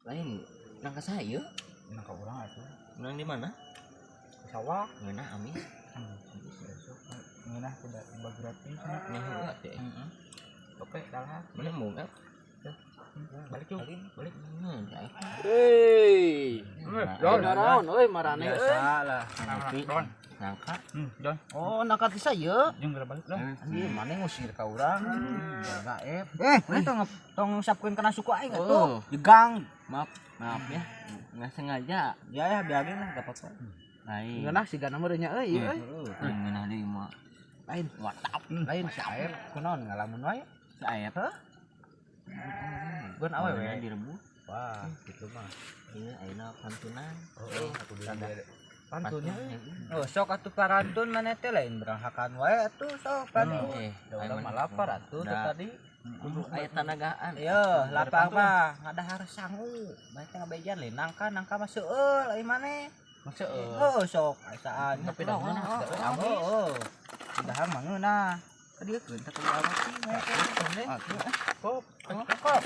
Lain nangka saya. Nangka urang atuh. Menang di mana? Sawah. Ngeunah amis. Besok ngeunah tiba-tiba gratis. Nya heula teh. Heeh. Oke, salah. Mana mau enggak? Balik yuk, balik. Hei. Don, Naon euy marane euy. Biasa lah. Don. Nangka. Don. Oh, nangka ti saya. Jeung geura balik, Don. Anjir, maneh ngusir ka urang. Gaib. Eh, tong tong ngusapkeun kana suku aing atuh. Oh. Jegang. Maaf, maaf ya. Enggak sengaja. Ya ya biarin lah, enggak apa-apa. Lain. Ngeunah sigana mah nya euy euy. Ngeunah deui mah. Lain. Mantap. Lain si Aep kunaon ngalamun wae. Si Aep. Hah? Gun awewe. Ngeunah direbut. Wah, gitu mah. Iya, ayeuna pantunan. Heeh, aku bilang pantunnya. Oh, sok atuh parantun maneh teh lain beranghakan wae atuh sok pantun. Da urang mah lapar atuh teh tadi. Kudu aya tanagaan. Iya, lapar mah ngadahar sangu. Maneh teh ngabejan lain nangka, nangka mah seueul ai maneh. Mah seueul. Heuh, sok asaan. Tapi da ngeunah teh amis. Heeh. Dahar mah ngeunah. Kadieukeun teh kudu roti maneh teh. Kop. Kop.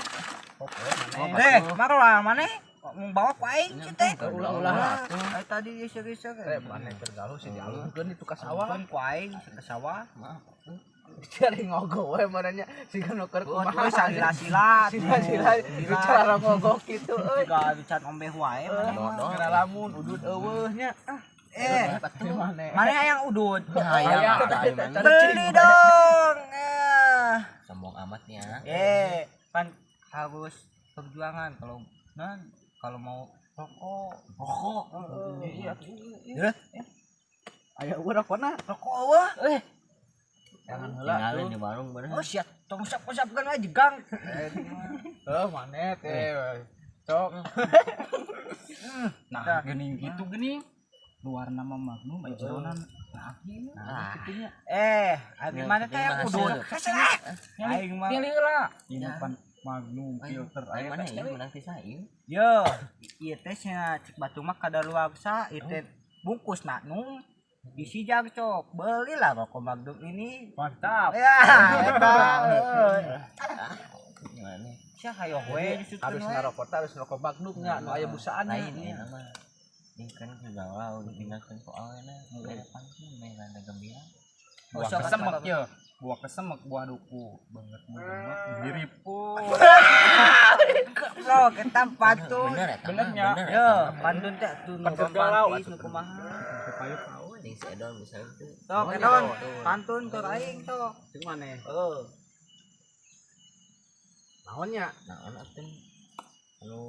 Kop maneh. Eh, marah maneh. Mau bawa ku aing sih teh. Ulah-ulah. Ai tadi geus-geus. Eh, maneh keur galuh sih dialungkeun itu ka sawah. Alungkeun ku aing ka sawah. Maaf. Cari ngogo we manehnya siga nu keur kumaha. Kumaha salila-sila. Sila-sila bicara ngogok kitu euy. Siga can ombeh wae maneh mah. Ngalamun udud eueuh nya. Eh, Maneh. maneh hayang udud. Hayang atuh maneh. Beli dong. Sombong amat ya. Eh, kan harus perjuangan kalau nah kalau mau rokok. Rokok. Iya. Ya, Aya urang rokona. rokok eueuh. Eh, Jangan heula tinggalin tuh. di warung bener. Oh siap, tong usap-usapkeun wae jegang. Heuh maneh teh. Sok. Nah, geuning gitu geuning. Luar nama Magnum aya jeronan. Nah, Ah. kitu nya. Eh, abi mana teh yang udud? Aing mah. Pilih heula. Ini pan Magnum filter Ayo aya mana teh. ya menang ti saya. Yo, ieu teh cenah cek batu mah kadaluarsa, ieu teh bungkus Magnum. Isi jag cok, belilah rokok Magnum ini. Mantap. Ya, eta. Gimana? Sia hayo we disutkeun Harus we. ngarokok teh harus rokok Magnum nya nu aya busaan Lain ya nama. Ini kan galau ditinggalkan ku awena. Beda pantun meh rada gembira. Buah Oh, sok kesemek atuh. ye. Buah kesemek, buah duku. Banget banget diripun. Goblok, eta pantun. Bener eta mah, Benernya. bener Yo, eta mah. pantun teh atuh nu Pantun galau romantis atuh. nu kumaha. Payu kau. Ting si Edon misalnya tuh. Sok Edon, pantun keur aing sok. Cing maneh. Heeh. Naon nya? Naon atuh anu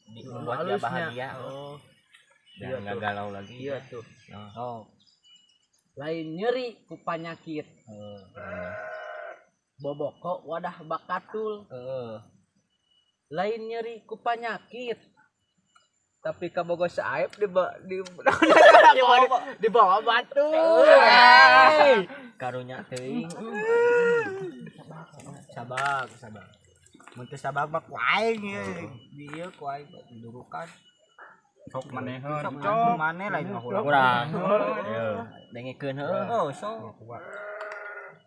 di Nu membuat dia halusnya. bahagia. Oh, Dan Iya nggak tuh. galau lagi. iya tuh. Nah, Oh, Lain nyeri ku panyakit. Boboko wadah bakatul. heeh. Lain nyeri ku panyakit. Tapi kabogo saeb di di di bawah batu. Karunya teuing. Sabar, sabar. Mun teu sabar mah ku aing ye. Di ieu ku aing didurukan. Sok maneheun. Sok pantun maneh lain mah ulah. Kurang. Yo, dengekeun heuh. Oh, sok.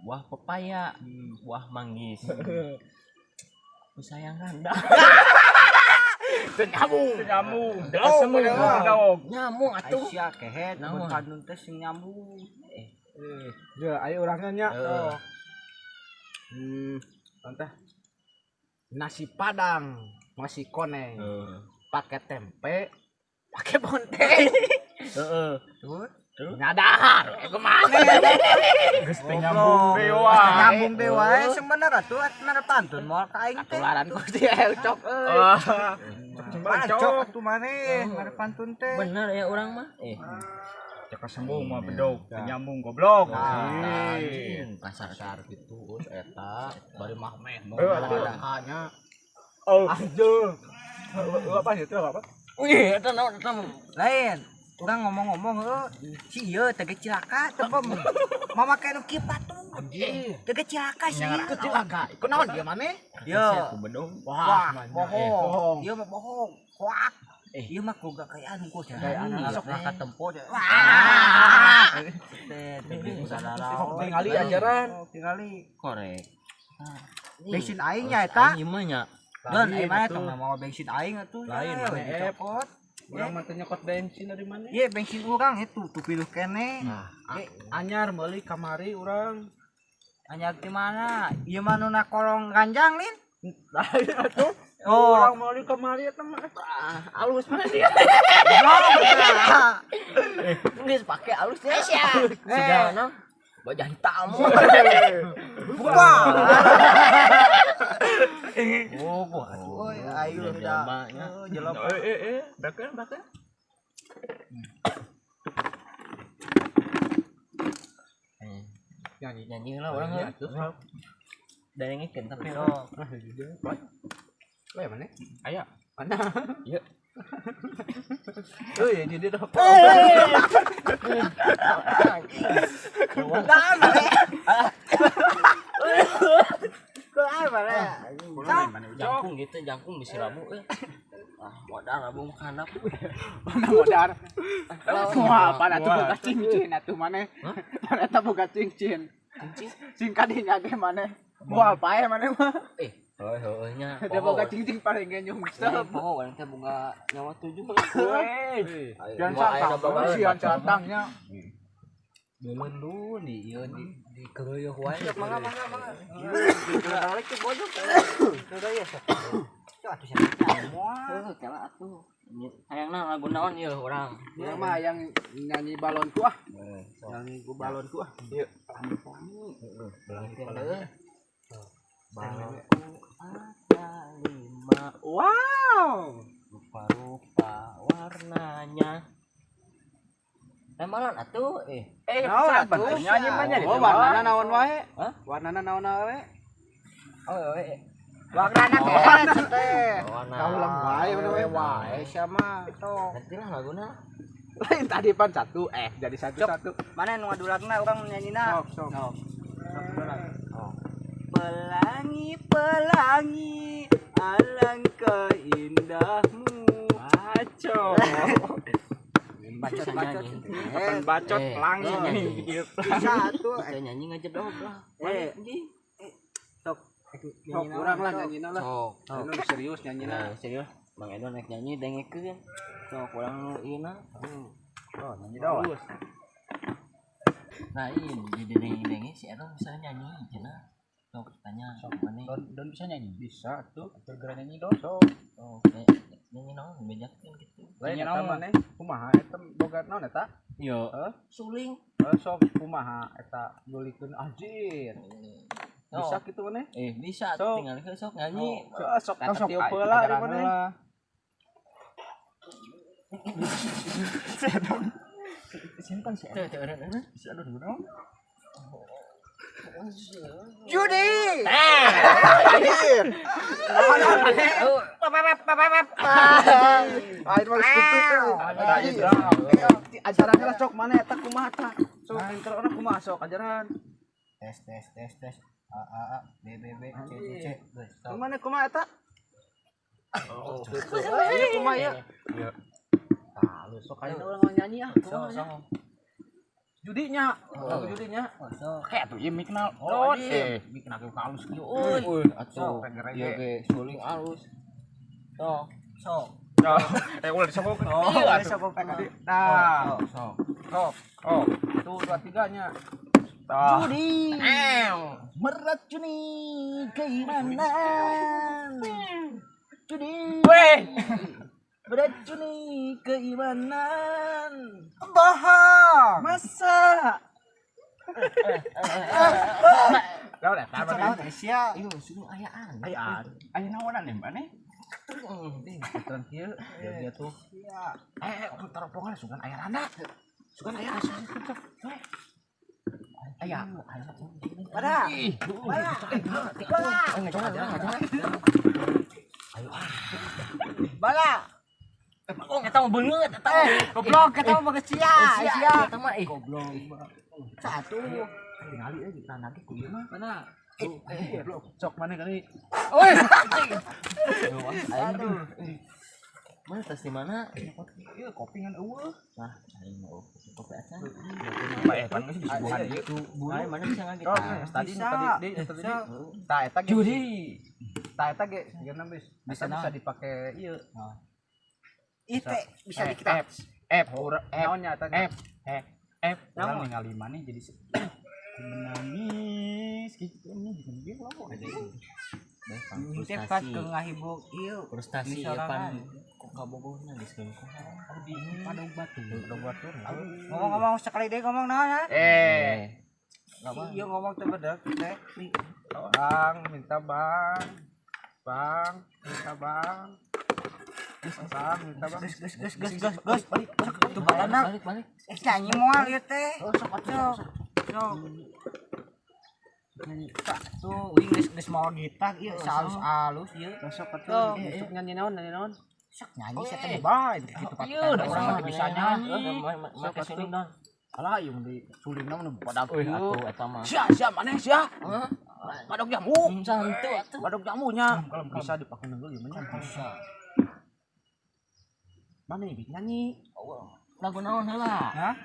Buah pepaya, buah manggis. Ku sayang randa. Nyambung. Nyambung. Kesemek dog. Nyamung atuh. Aisyah kehet mun Naon? pantun teh sing nyambung. Ya, ayo urangnya nya. Heeh. Tante. Nasi Padang masih koneng. Heeh. Pakai tempe, pakai bonteng. Heeh. Terus Nyadahar, kumaha? Geus teu nyambung deui Geus teu wae. nyambung deui wae sing bener atuh atuh pantun moal ka aing teh. Tularan ku si Ucok euy. Ah. Wah, cok atuh maneh, mere pantun teh. Bener ya urang mah. Eh, Cek kesembung mah bedog, teu nyambung goblok. anjing pasar. Pasar gitu geus eta bari mah meh Eh, atuh. nya. Oh. Anjing. Apa itu apa? Wih, eta naon eta mah. Lain, urang ngomong-ngomong heuh, si ieu teh ge cilaka teh pem. Mama nu kieu patuh. Teh ge cilaka sih. Cilaka. Kunaon dia maneh? Yo, Ku bedog. wah, bohong. bohong. Ieu mah bohong. Hoak. Eh. Ieu mah kuga kayaan ku Kayaan, sok lah katempo teh. Wah. Teh teh Sok tingali ajaran. Tingali. Korek. Bensin aing nya eta. Aing mah nya. Don, ai mana tong mau bensin aing atuh. Lain mana copot. Urang mah teu nyokot bensin dari mana? Ye bensin urang itu tuh piluh kene. Anyar meuli kamari urang. Anyar di mana? Ieu mah nu na kolong ranjang lin. Lain atuh. Oh, urang meuli kamari eta mah. Alus mana dia? Geus pake alus ya. Sigana bajah hitam. Buka. Oh, gua. Oh, ayo udah. Jelok. Bakeun. Nyanyi lah orang atuh. Dengekeun tapi sok. Lah mana? Aya. Mana? Ieu. Oh, ya jadi dah. Jangkung gitu, jangkung bisi rabu euy. Ah, modal rabu mah handap. Mana modal? Wah, pana tuh boga cincin atuh maneh. Mana eta boga cincin. Cincin Sing kadinya ge maneh. Moal pae maneh mah. Heuh nya. Dia boga cincin paling ge nyungsep. Poho urang teh boga nyawa 7. Weh. Jangan santang, sian santangnya. Beuleun di ieu di keureuh wae. Mangga. Balik ke bodoh. Keureuh sok. Cok atuh sia moal. Heuh, kela atuh. Hayangna lagu naon ieu urang? Urang mah hayang nyanyi balonku ah. Nyanyi ku balonku ah. Ieu. Heeh. Balonku ada 5. Wow. Rupa-rupa warnanya. Temalan atuh eh. Naon atuh? Nyanyi mah nya. Oh, warnana naon wae? Hah? Warnana naon wae? Oh, eh. Warnana keren teh. Kaulang wae mana wae Wae sama sok. Nanti lah laguna. Lain tadi pan 1 jadi 1 1. Mana nu ngadulagna urang nyanyina? Sok sok. Pelangi-pelangi alangkah indahmu. Bacot. Bacot-bacot. Kapan bacot langsung nyanyi. Bisa atuh. Bisa nyanyi ngajedog lah. Sok. Sok urang lah nyanyina lah. Sok. Anu serius nyanyina. Serius. Bang Edo naik nyanyi dengekeun. Sok urang nu ieu na. Oh, nyanyi doang. Nah, iya jadi denge-denge si Edo bisa nyanyi cenah. Sok tanya sok mana? Don bisa nyanyi? Bisa tuh, bergerak nyanyi don. Sok. Oh, nyanyi naon bejakeun gitu. Lain Nyanyi eta naon? maneh kumaha eta boga naon eta? Yo, Heuh? suling. Sok kumaha eta nyulikeun anjir. Bisa kitu maneh? Bisa Sok. tinggal ke sok nyanyi. Sok sok tiup heula di maneh. Simpan sih. Teu teu eureun. Bisa don naon? Judi. Air mah stupid. Ajarannya lah sok mana eta kumaha tah? Sok intro ona kumaha sok ajaran. Tes tes tes tes. A A A B B B C C C. Geus, sok. Kumaha kumaha eta? Oh, ieu kumaha ieu? Tah, lu sok ayeuna urang mau nyanyi ah. Sok sok. Judinya, lagu judinya. Sok. Kayak tuh ieu mic na. Oh, mic na ge halus kieu euy. Euy, atuh. Sok, Ieu ge suling alus. Sok. Sok. Ulah disokok. Oh, Iya, sok. Nah, Sok. sok. Oh, 1 2 3 nya. Tah. Judi. Meracuni keimanan. Judi. Weh. Meracuni keimanan. Bohong. Masa? Lah udah Kacau laut Asia. Ieu suling ayaan. Ayaan. Aya naonan deh maneh? Veteran kieu, dia tuh. Iya. Teropongan sugan aya randa. Sugan aya. Aya. Pada. Bala. Bala. Bala. Oh, eta mah beungeut eta mah. Goblok eta mah bagus sia. Sia. Eta mah ih. Goblok. Satu. Tingali euy randa ge ku ieu mah. Mana? Goblok. Sok mana kali? Oi. Aduh. Mana tas di mana? Ieu kopi ngan eueuh. Nah, aing mau kopi acan. Pak pan geus disuguhan gitu. Mana mana bisa ngagitar. Tadi Bisa. tadi tadi. Tah eta ge. Judi. Tah eta ge sigana bisa dipake ieu. Ieu teh bisa dikita. F naonnya eta F F urang ningali maneh jadi menangis gitu ini jadi gelo. Ini teh pas ke ngahibur ieu frustasi ya pan kok kabogohna geus keun di padog batu. Ngomong-ngomong sekali deui ngomong naon ha? Ieu ngomong teh bener teh. Bang, minta bang. Bang, minta bang. Bang, minta bang. Geus geus geus geus geus. Tuh balana. Balik. Nyanyi moal ieu teh. Sok sok. Tuh, uing geus mawa gitar ieu alus-alus ieu. Sok atuh sok nyanyi naon nyanyi naon. Sok nyanyi sia teh bae kitu pak. Urang mah bisa nyanyi. Make suling don. Alah ieu di sulingna mah pada Euy atuh eta mah. Sia sia maneh sia. Badog jamu. Santu atuh. Badog jamunya. Bisa dipake nenggel ieu mah. Bisa. Mana ieu nyanyi? Lagu naon heula? Hah?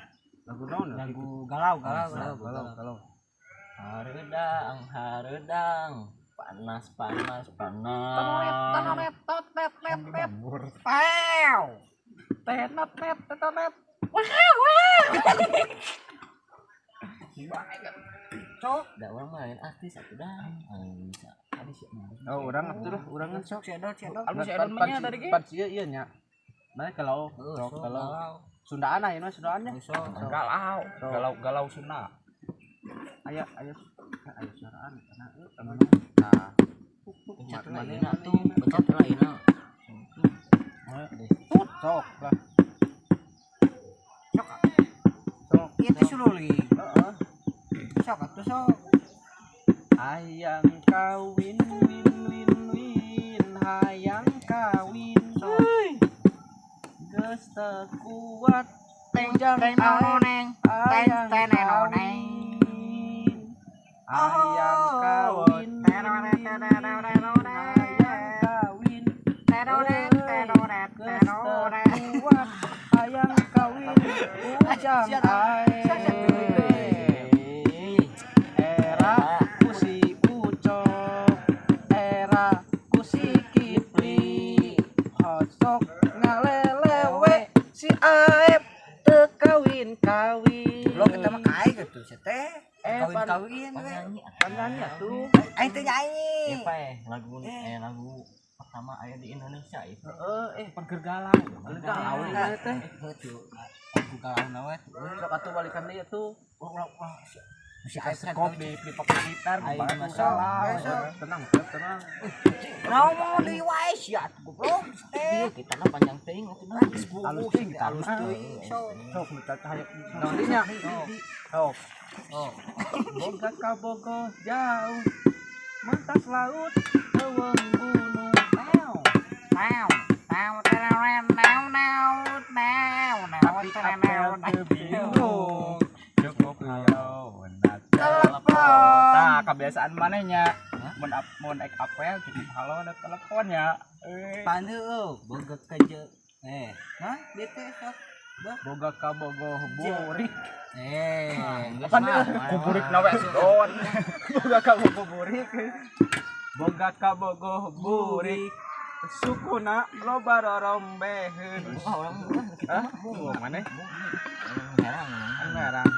Lagu naon? Lagu galau galau galau galau. Hareudang hareudang panas panas panas. Tanoret tot net net net. Pew. Tenat net tenoret. Wah wah. Cok, da urang mah lain artis atuh dah. Bisa. Oh, urang atuh lah, urang kan sok si Edol, si Edol. Alus si Edol mah nya tadi ge. Pan ieu ieu nya. Mana kalau kalau Sundaan aya mah Sundaan nya. Galau, galau galau Sunda. Aya aya aya suaraan kana euy nah. Pencet lain atuh, pencet lain. Tut sok lah. Sok. Sok ieu teh sululi. Heeh. Sok atuh sok. Hayang kawin win win win hayang kawin. Geus teu kuat teng teng noneng teng teng noneng. Hayang kawin hayang kawin geus teu kuat hayang kawin ujang ae era ku si Ucok era ku si Kipli hosok ngalelewe si Aep teu kawin-kawin. Goblok eta mah kae gitu sia teh. Kawin-kawin we. Penyanyi atuh. Aing teh nyanyi. Ieu pae lagu lagu pertama aya di Indonesia itu. Heeh, Pan galau. galau teh. Heuh lagu galau na we. Sok atuh balikan deui atuh. Ulah ulah si Aep Sekop di dipakai gitar Aing mah sok. Tenang, tenang. Ngomong deui wae sia goblok teh. Kita mah panjang teuing atuh mah. Alus teuing alus teuing sok. Sok minta cahaya. Naon deui nya? Sok. Oh. Boga ka Bogo jauh. Mentas laut leuweung gunung. Meow. Meow. Meow meow meow meow Tapi apel teu bingung. Cukup halau Telepon. Tah kebiasaan manehnya. Mun mun ek apel cukup halau ada teleponnya. Pan heueuh boga ka je. Nah, dia teh sok. Boga ka Bogo burik. Pan kuburik na we don. Boga ka Bogo burik. Boga ka Bogo burik. Sukuna loba rorombeheun. Wah, urang mah kitu mah. Maneh? Herang. Herang.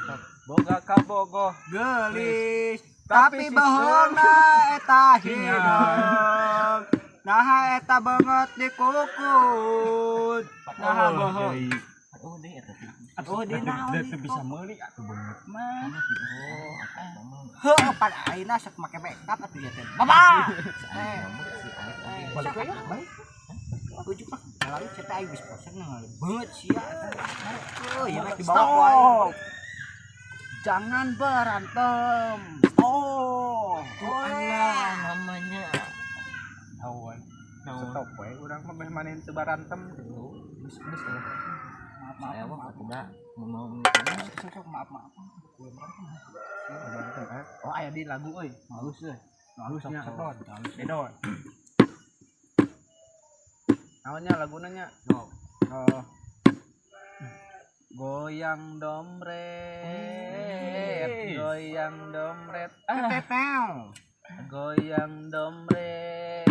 Boga ka Bogo Geulis tapi bohongna eta hideung. Naha eta beungeut dikukut. Naha bohong. Aduh deui eta teh. Oh, di naon Teu bisa meuli atuh beungeut mah. Oh, eta mah. Heuh, pan ayeuna sok make makeup atuh ieu teh. Baba. Si Aep oge. Balik we ya, balik. Ujuk mah galau sia teh aing geus bosen beungeut sia. Heuh, ieu mah dibawa ku aing. Jangan berantem. Stop. Itu Allah namanya. Awan. Stop we urang mah meh maneh teu barantem gitu. Geus geus. Maaf Saya mah atuh mau sok maaf maaf. Berantem eh. Oh aya di lagu euy. Halus euy. Halusnya. Sok don. Edon. Naonnya laguna nya? Oh. Goyang domret, goyang domret, Tetew. goyang domret.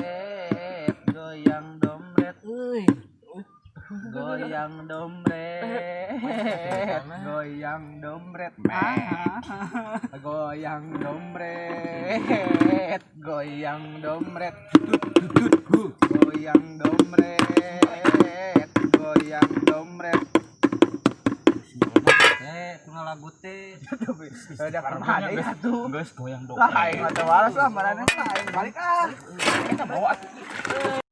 Euy. Goyang dombret, goyang dombret, goyang dombret, goyang dombret, goyang dombret, goyang dombret. Eh, tunggal lagu teh. Ada karena ada ya tuh. Geus goyang dong. Lah, aing mah teu waras lah, marane mah aing balik ah. Kita bawa atuh.